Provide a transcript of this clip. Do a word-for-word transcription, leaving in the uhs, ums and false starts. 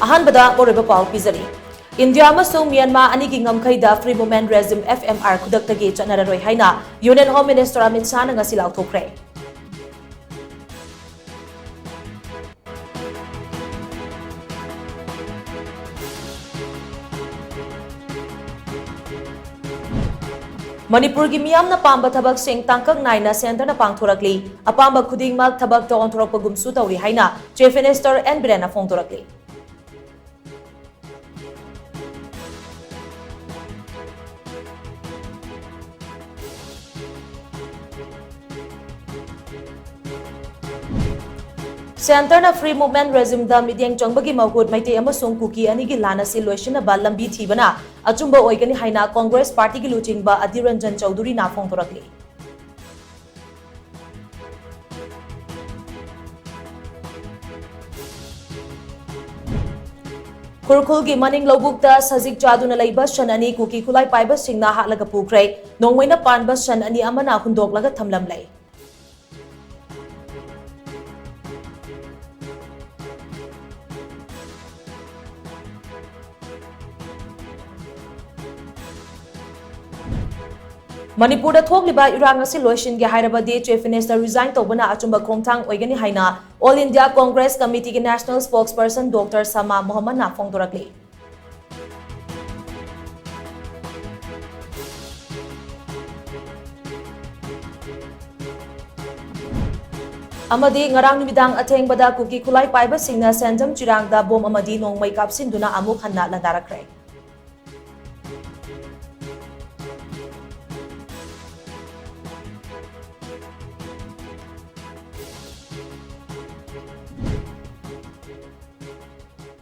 ꯑꯍꯥꯟꯕꯗ ꯃꯔꯨꯑꯣꯏꯕ ꯄꯥꯎ ꯄꯤꯖꯔꯤ꯫ ꯏꯟꯗꯤꯌꯥ ꯑꯃꯁꯨꯡ ꯃ꯭ꯌꯥꯟꯃꯥꯔ ꯑꯅꯤꯒꯤ ꯉꯝꯈꯩꯗ Free Movement Regime, F M R, ꯈꯨꯗꯛꯇꯒꯤ ꯆꯠꯅꯔꯔꯣꯏ ꯍꯥꯏꯅ Union Home Minister ꯑꯃꯤꯠ ꯁꯥꯍꯅ ꯉꯁꯤ ꯂꯥꯎꯊꯣꯛꯈ꯭ꯔꯦ꯫ ꯃꯅꯤꯄꯨꯔꯒꯤ ꯃꯤꯌꯥꯝꯅ ꯄꯥꯝꯕ ꯊꯕꯛꯁꯤꯡ ꯇꯥꯡꯀꯛ ꯅꯥꯏꯅ ꯁꯦꯟꯇꯔꯅ ꯄꯥꯡꯊꯣꯔꯛꯂꯤ꯫ ꯑꯄꯥꯝꯕ ꯈꯨꯗꯤꯡꯃꯛ ꯊꯕꯛꯇ ꯑꯣꯟꯊꯣꯔꯛꯄꯒꯨꯝꯁꯨ ꯇꯧꯔꯤ ꯍꯥꯏꯅ Chief Minister ꯑꯦꯟ ꯕꯤꯔꯦꯟꯅ ꯐꯣꯡꯗꯣꯔꯛꯂꯤ꯫ ꯁꯦꯟꯇꯔꯅ Free Movement Regimeꯗ ꯃꯤꯠꯌꯦꯡ ꯆꯪꯕꯒꯤ ꯃꯍꯨꯠ ꯃꯩꯇꯩ ꯑꯃꯁꯨꯡ ꯀꯨꯀꯤ ꯑꯅꯤꯒꯤ ꯂꯥꯟ ꯑꯁꯤ ꯂꯣꯏꯁꯤꯟꯅꯕ ꯂꯝꯕꯤ ꯊꯤꯕꯅ ꯑꯆꯨꯝꯕ ꯑꯣꯏꯒꯅꯤ ꯍꯥꯏꯅ ꯀꯣꯡꯒ꯭ꯔꯦꯁ ꯄꯥꯔꯇꯤꯒꯤ ꯂꯨꯆꯤꯡꯕ ꯑꯙꯤꯔ ꯔꯟꯖꯟ ꯆꯧꯙꯨꯔꯤꯅ ꯐꯣꯡꯗꯣꯔꯛꯂꯤ꯫ ꯈꯨꯔꯈꯨꯜꯒꯤ ꯃꯅꯤꯡ ꯂꯧꯕꯨꯛꯇ ꯁꯖꯤꯛ ꯆꯥꯗꯨꯅ ꯂꯩꯕ ꯁꯟ ꯑꯅꯤ ꯀꯨꯀꯤ ꯈꯨꯠꯂꯥꯏ ꯄꯥꯏꯕꯁꯤꯡꯅ ꯍꯥꯠꯂꯒ ꯄꯨꯈ꯭ꯔꯦ꯫ ꯅꯣꯡꯃꯩꯅ ꯄꯥꯟꯕ ꯁꯟ ꯑꯅꯤ ꯑꯃꯅ ꯍꯨꯟꯗꯣꯛꯂꯒ ꯊꯝꯂꯝꯂꯦ꯫ ꯃꯅꯤꯄꯨꯔꯗ ꯊꯣꯛꯂꯤꯕ ꯏꯔꯥꯡ ꯑꯁꯤ ꯂꯣꯏꯁꯤꯟꯒꯦ ꯍꯥꯏꯔꯕꯗꯤ Chief Minister resign ꯇꯧꯕꯅ ꯑꯆꯨꯝꯕ ꯈꯣꯡꯊꯥꯡ ꯑꯣꯏꯒꯅꯤ ꯍꯥꯏꯅ All India Congress Committeeꯒꯤ National Spokesperson Doctor ꯁꯃꯥ ꯃꯣꯍꯝꯃꯗꯅ ꯐꯣꯡꯗꯣꯔꯛꯂꯤ꯫ ꯑꯃꯗꯤ ꯉꯔꯥꯡ ꯅꯨꯃꯤꯗꯥꯡ ꯑꯊꯦꯡꯕꯗ ꯀꯨꯀꯤ ꯈꯨꯠꯂꯥꯏ ꯄꯥꯏꯕꯁꯤꯡꯅ ꯁꯦꯟꯖꯝ ꯆꯤꯔꯥꯡꯗ ꯕꯣꯝ ꯑꯃꯗꯤ ꯅꯣꯡꯃꯩ ꯀꯥꯞꯁꯤꯟꯗꯨꯅ ꯑꯃꯨꯛ ꯍꯟꯅ ꯂꯥꯟꯗꯥꯔꯛꯈ꯭ꯔꯦ꯫